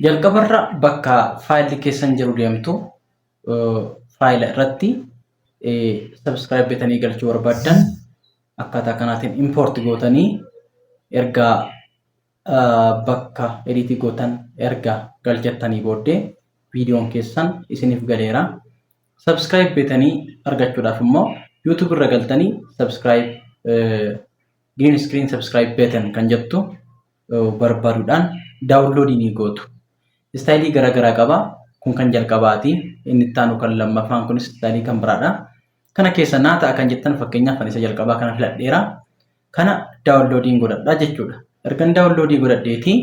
Jalqabarra bakka faayilli keessan jiru deemtu, faayila irratti subscribe bitanii galchuu barbaaddan akkaataa kanaatiin import gootanii, erga bakka editii gootan erga galchattanii booddee viidiyoon keessan isiniif galeera. Subscribe bitanii argachuudhaaf immoo YouTube irra galtanii subscribe, green screen subscribe button kan jettu barbaaduudhaan downloadii ni gootu. Istaayilii garaagaraa qaba. Kun kan jalqabaati. Inni itti aanu kan lammaffaan kunis istaayilii kan biraadha. Kana keessa naa ta'a kan jettan, fakkeenyaaf kan isa jalqabaa kana filadheera. Kana downloadiin godhadha jechuudha. Ergan downloadii godhadheeti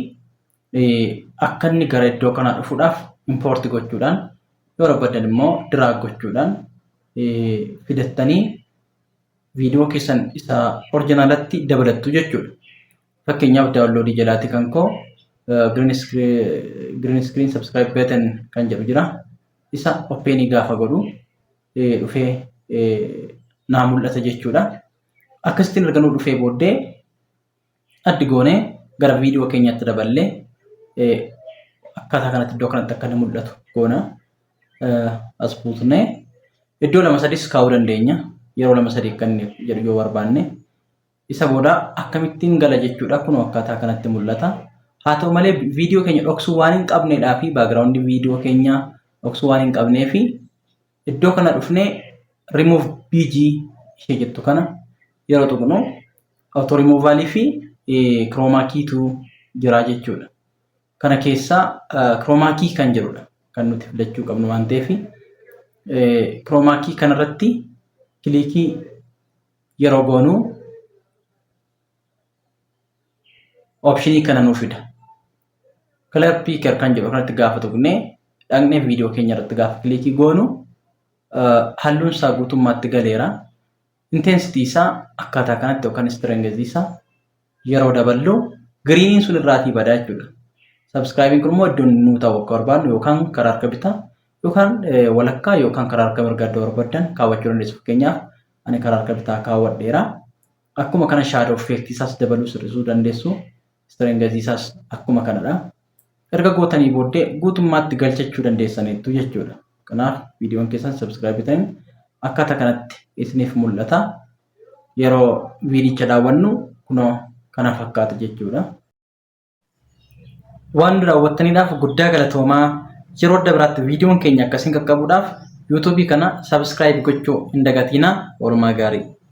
akka inni gara iddoo kanaa dhufuudhaaf import gochuudhaan, yoo barbaadan immoo drag gochuudhaan fidattanii viidiyoo keessan isa originalatti dabalattu jechuudha. Fakkeenyaaf downloadii jalaati kan koo green screen subscribe button kan jedhu jira. Isa openii gaafa godhu dhufee naa mul'ata jechuudha. Akkasittiin erga nuu dhufee booddee addi goonee gara viidiyoo keenyaatti daballee akkaataa kanatti iddoo kanatti akka inni mul'atu goona. As buusnee iddoo lama sadis kaa'uu dandeenya. Yeroo lama sadii akka inni jedhu yoo barbaanne. Isa booda akkamittiin gala jechuudha. Kun akkaataa kanatti mul'ata. Haa ta'u malee, viidiyoo keenya dhoksuu waan hin qabneedhaa fi backgroundii viidiyoo keenya dhoksuu waan hin qabnee fi iddoo kana dhufnee remove BG ishee jettu kana yeroo tuqnu auto removalii fi chroma keytu jira jechuudha. Kana keessaa chroma key kan jedhudha kan nuti filachuu qabnu waan ta'eef, chroma key kanarratti clickii yeroo goonu optionii kana nuu fida. Color picker kan jedhu kanatti gaafa tuqnee dhaqnee viidiyoo keenya irratti gaafa clickii goonu halluun isaa guutummaatti galeera. Intensity isaa akkaataa kanatti yookaan strength isaa yeroo daballu greeniin sun irraatii badaa jechuudha. Subscribeiin kun immoo iddoon nuu ta'u akka barbaadnu yookaan karaa harka bitaa yookaan walakkaa yookaan karaa harka mirgaa iddoo barbaaddan kaawwachuu dandeessu. Fakkeenyaaf ani karaa harka bitaa kaawwadheera. Akkuma kana shadow effect isaas dabaluu, sirrisuu dandeessu. Strength isaas akkuma kanadha. Erga gootanii booddee guutummaatti galchachuu dandeessaniittu jechuudha. Kanaaf viidiyoon keessan subscribe ta'in akkaataa kanatti isiniif mul'ata. Yeroo viidicha daawwannu kunoo kana fakkaata jechuudha. Waan nu daawwattaniidhaaf guddaa galatoomaa. Yeroo adda biraatti viidiyoon keenya akkasiin qaqqabuudhaaf YouTubeii kana subscribe gochuu hin dagatinaa. Oolmaa gaarii.